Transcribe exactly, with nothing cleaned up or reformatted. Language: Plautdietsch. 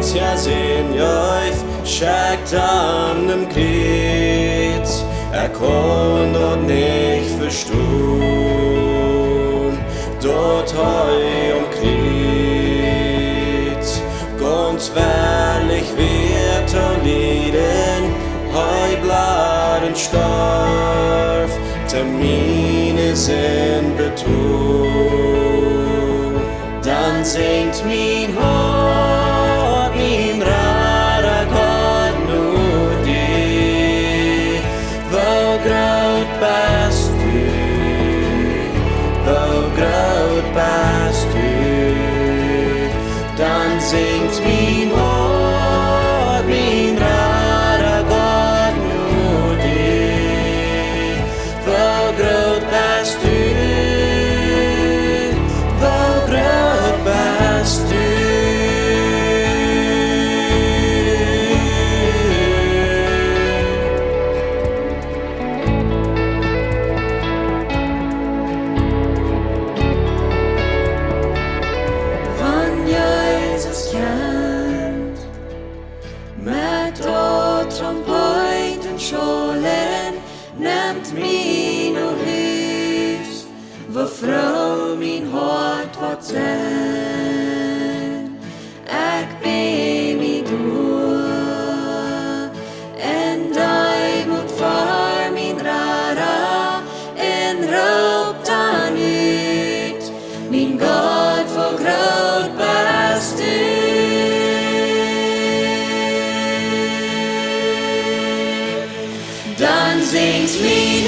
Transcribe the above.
Tja, sien Jeef schekjt am nom Kjriez, ekj kaun daut nich vestonen, daut hee aum Kjriez gaunz wellich wia to lieden, hee bleef un storf, to miene Sind betolen. Dan sinjt mien Hoat, mien Rada Gott, no die: Woo groot best du, woo groot best du. Dan sinjt mien Hoat, mien Rada Gott, no die: Woo groot best du, woo groot best du. Wan Jesus kjemt met daut Trompeeten schaulen, nemt mie no Hus, woo froo mien Hoat woat sennen. Ekj bäj mie doa en Deemoot ver mien Rada un roop dan ut: Mien Gott, woo groot best du. Dan sinjt mien